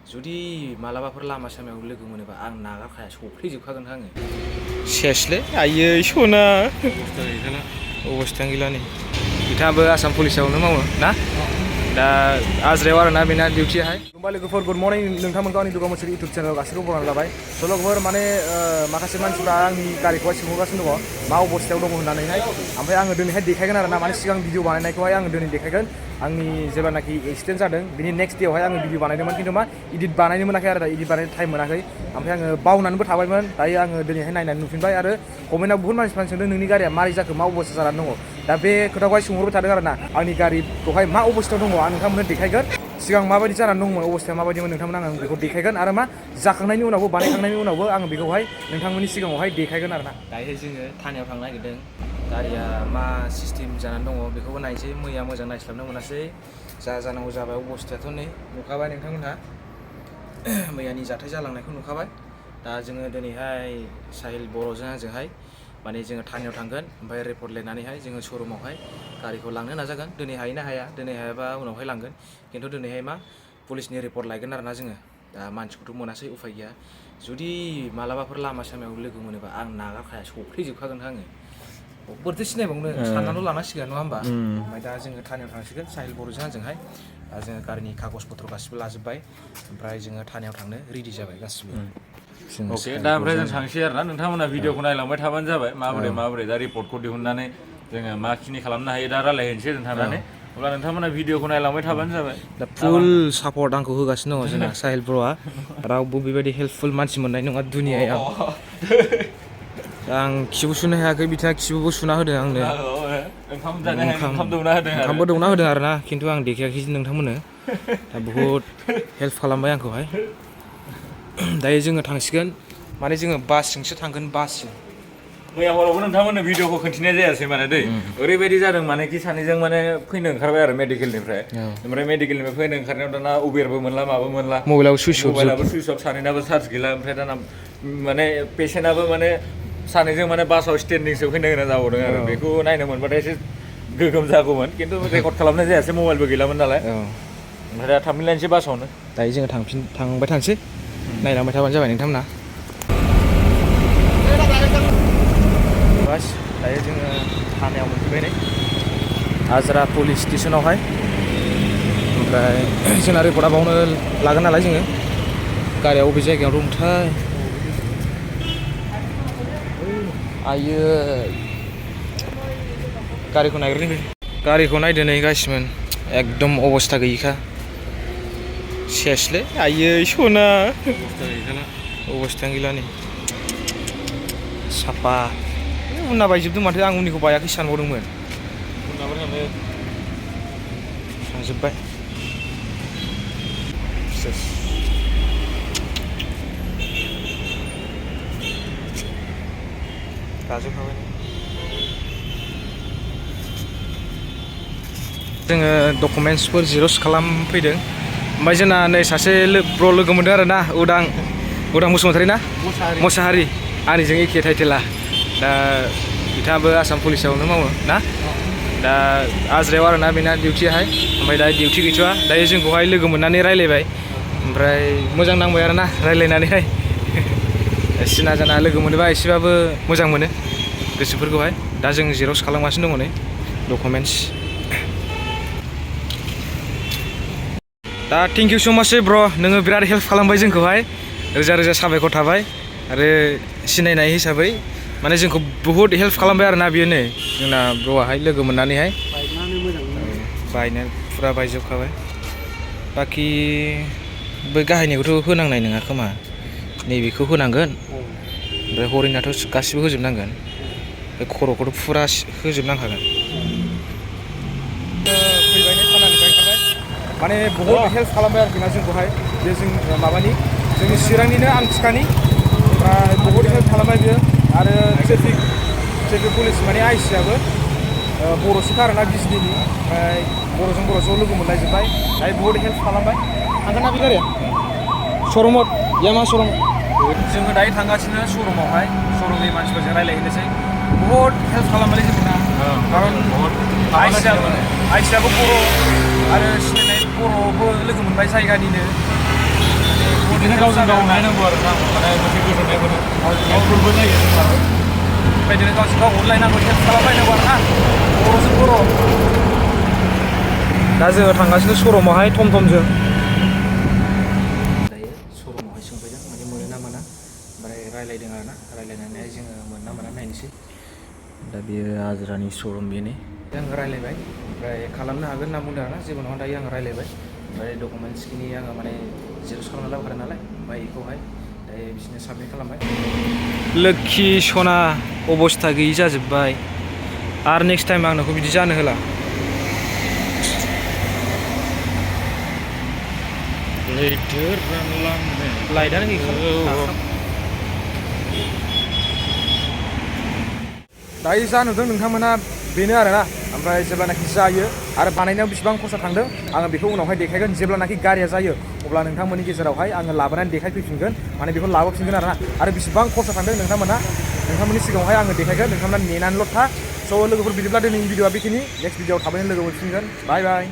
जुदि मालाबाफोर लामा सामायाव लोगो मोनोबा आं नागारखाया सौफ्लैजोबखागोन आङो सेसलै आयै सना अबस्थायानो गैला नै बिथाङाबो आसाम पुलिसावनो मावो ना दा आज्रायाव आरोना बेना डिउटियाहाय खुलुमबाय लोगोफोर गुड मर्निं नोंथांमोनखौ आंनि दुगा मोनसे इउटुब चेनेलाव गासैखौबो बरायना लाबाय स' लोगोफोर माने माखासे मानसिफ्रा आंनि गारिखौहाय सोंहरगासिनो दङ मा अबस्थायाव दङ होननानैहाय ओमफ्राय आङो दिनैहाय देखायगोन आरोना माने सिगां भिडिअ बानायनायखौहाय आङो दिनै देखायगोन आंनि जेब्लानाखि एक्सिडेन्ट जादों बिनि नेक्स्ट डेआवहाय आङो भिडिअ बानायदोंमोन खिन्थु मा इडिट बानायनो मोनाखै आरो दा इडिट बानायनो टाइम मोनाखै ओमफ्राय आङो बावनानैबो थाबायमोन दायो आङो दिनैहाय नायनानै नुफिनबाय आरो कमेन्टआव बुहुत मानसिफ्रा सोंदों नोंनि गारिया मारै जाखो मा अबस्था जानानै दङ दा बे खोथाखौहाय सोंहरबाय थादों आरोना आंनि गारिखौहाय मा अबस्थायाव दङ आं नोंथांमोननो देखायगोन सिगां माबायदि जानानै दंमोन अबस्थाया माबायदिमोन नोंथांमोन आं बेखौ देखायगोन आरो मा जाखांनायनि उनावबो बानायखांनायनि उनावबो आङो बेखौहाय नोंथांमोननि सिगाङावहाय देखायगोन आरोना दायोहाय जोङो थानायाव थांनो नागिरदों गारिया मा सिस्टेम जानानै दङ बेखौबो नायनोसै मैया मोजां नायस्लाबनो मोनासै जा जानांगौ जाबाय अबस्थायाथ' नै नुखाबाय नोंथांमोनहा मैयानि जाथाय जालांनायखौ नुखाबाय दा जोङो दिनैहाय साहिल बर'जों आंजोंहाय माने जोङो थानायाव थांगोन ओमफ्राय रिपर्ट लिरनानैहाय जोङो श'रुमावहाय गारिखौ लांनो नाजागोन दिनै हायोना हाया दिनै हायाबा उनावहाय लांगोन खिन्थु दिनैहाय मा पुलिसनि रिपर्ट लायगोन आरोना जोङो दा मानसिखौथ' मोनासै उफाय गैया जुदि मालाबाफोर लामा सामायाव लोगो मोनोबा आं नागारखाया सौफ्लैजोबखागोन आङो बोरैथो सिनायबावनो साननानैल' लानांसिगोन नङा होमबा ओमफ्राय दा जोङो थानायाव थांसिगोन साहिल बर'जों आंजोंहाय दा जोङो गारिनि कागज पत्र गासिबो लाजोब्बाय ओमफ्राय जोङो थानायाव थांनो रेडि जाबाय गासिबो अके दा ओमफ्राय जों थांसै आरोना नोंथांमोना भिडिअखौ नायलांबाय थाबानो जाबाय माबोरै दा रिपर्टखौ दिहुननानै जोङो माखिनि खालामनो हायो दा रायलायहैनोसै जों थांनानै अब्ला नोंथांमोना भिडिअखौ नायलांबाय थाबानो जाबाय दा फुल सापर्ट आंखौ होगासिनो दङ जोंना साहिल ब्र'आ रावबो बेबायदि हेल्पफुल मानसि मोननाय नङा दुनियायाव आं खिबो सुनो हायाखै बिथाङा खिबुबो सुना होदों आंनो ओंखामबो दौना होदों आरोना खिन्थु आं देखायाखै नोंथांमोननो दा बुहुद हेल्प खालामबाय आंखौहाय दायो जोङो थांसिगोन माने जोङो बासजोंसो थांगोन बासजों मैया हरावबो नोंथांमोननो भिडिअखौ खोन्थिनाय जायासै माने दै ओरैबायदि जादों मानेखि सानैजों माने फैनो ओंखारबाय आरो मेडिकेलनिफ्राय ओमफ्राय मेडिकेलनिफ्राय फैनो ओंखारनायाव दाना उबेरबो मोनला माबो मोनला मबाइलाबो सुइस अफ सानैनाबो चार्ज गैला ओमफ्राय दाना माने पेसेन्टआबो माने सानैजों माने बासाव स्टेन्डिंसो फैनो गोनां जाबावदों आरो बेखौ नायनो मोनबाथाय एसे गोगोम जागौमोन खिन्थु रेकर्ड खालामनाय जायासै मबाइलबो गैलामोन नालाय ओमफ्राय दा थांफिनलायनोसै बासावनो दायो जोङो थांबाय थानोसै नायलांबाय थाबानो जाबाय नोंथांमोना बास दायो जोङो थानायाव मोनफैबाय नै आजरा पुलिस स्टेसनावहाय ओमफ्राय जोंना रिपर्टआ बावनो लागोन नालाय जोङो गारिया बबे जायगायाव दंथाय आयो गारिखौ नायदो नै गासिमोन एकदम अबस्था गैयिखा सेसलै आयै सना अबस्थायानो गैला नै साफा उनना बायजोबदों माथो आं उननिखौ बायाखै सानबावदोंमोन थांजोब्बाय सेस गाजोबखाबाय जोङो डकुमेन्टसफोर जिर'क्स खालामफैदों ओमफ्राय जोंना नै सासे ब्र लोगो मोनदों आरोना उदां बसुमतारी ना मोसाहारि आंनिजों एखे टाइटेला दा बिथाङाबो आसाम पुलिसावनो मावो ना दा आज्रायाव आरोना बेना डिउटियाहाय ओमफ्राय दा डिउटि गैथ'वा दायो जोंखौहाय लोगो मोननानै रायलायबाय ओमफ्राय मोजां नांबाय आरोना रायलायनानैहाय सिना जाना लोगो मोनोबा एसेबाबो मोजां मोनो गोसोफोरखौहाय दा जों जिर'क्स खालामगासिनो दङ नै डकुमेन्टस दा थेंक इउ स' माच ब्र नोङो बिराद हेल्प खालामबाय जोंखौहाय रोजा रोजा साबायखर थाबाय आरो सिनायनाय हिसाबै माने जोंखौ बुहुद हेल्प खालामबाय आरोना बियो नै जोंना ब्र'आहाय लोगो मोननानैहाय बायनो फुरा बायजोबखाबाय बाखि बै गाहायनिखौथ' होनांनाय नङा खोमा नैबेखौ होनांगोन ओमफ्राय हरिनाथ' गासिबो होजोबनांगोन बे खर'खौथ' फुरा होजोबनांखागोन फैबाय थानानिफ्राय ओंखारबाय माने बहुद हेल्प खालामबाय आरोखि ना जोंखौहाय बे जों माबानि जोंनि चिरांनिनो आमथिखानि ओमफ्राय बहुद हेल्प खालामबाय बियो आरो ट्रेफिक पुलिस माने आइसिआबो बर'सोखा आरोना बिजनिनि ओमफ्राय बर'जों बर' ज' लोगो मोनलायजोब्बाय दायो बहुद हेल्प खालामबाय थांगोन ना बे गारिया श'रुमाव यामा श'रुम जोङो दायो थांगासिनो श'रुमावहाय श'रुमनि मानसिफोरजों रायलायहैनोसै बहुद हेल्प खालामबाय जोंना खारन आइसिआबो बर' आरो सिनायनाय बर'बो लोगो मोनबाय जायगानिनो बिदिनो गावजों गाव नायनांगौ आरो ना माने मोनसे गोजोननाय मोनो गावफोरबो जायो जोंहाबो बेबायदिनो गावजों गाव अनलायनांगौ हेल्प खालामलायनांगौ आरो ना बर'जों बर' दा जोङो थांगासिनो श'रुमावहाय थम थमजों दायो श'रुमावहाय सोंफैदों माने मोनो ना मोना ओमफ्राय रायलायदों आरो ना रायलायनानैहाय जोङो मोनो ना मोना नायनोसै दा बेयो आजरानि श'रुम बेनि आं रायलायबाय ओमफ्राय खालामनो हागोन होनना बुंदों आरोना जेबो नङा दायो आं रायलायबाय ओमफ्राय डकुमेन्टसखिनि आङो माने जेरक्स खालामना लाबोखादों नालाय ओमफ्राय बेखौहाय दायो बिसोरनो साबमिट खालामबाय लोक्षि सना अबस्था गैयि जाजोब्बाय आरो नेक्स्ट टाइम आं नोंखौ बिदि जानो होला लाइटआनो गैखाला दायो जा नुदों नोंथांमोना बेनो आरोना ओमफ्राय जेब्लानाखि जायो आरो बानायनायाव बेसेबां खरसा थांदों आङो बेखौ उनावहाय देखायगोन जेब्लानाखि गारिया जायो अब्ला नोंथांमोननि गेजेरावहाय आङो लाबोनानै देखायफैफिनगोन माने बेखौ लाबोफिनगोन आरोना आरो बेसेबां खरसा थांदों नोंथांमोननि सिगाङावहाय आङो देखायगोन नोंथांमोना नेनानैल' था स' लोगोफोर बिदिब्ला दिनैनि भिडिअआ बेखिनि नेक्स्ट भिडिअआव थाबैनो लोगो मोनफिनगोन बाय बाय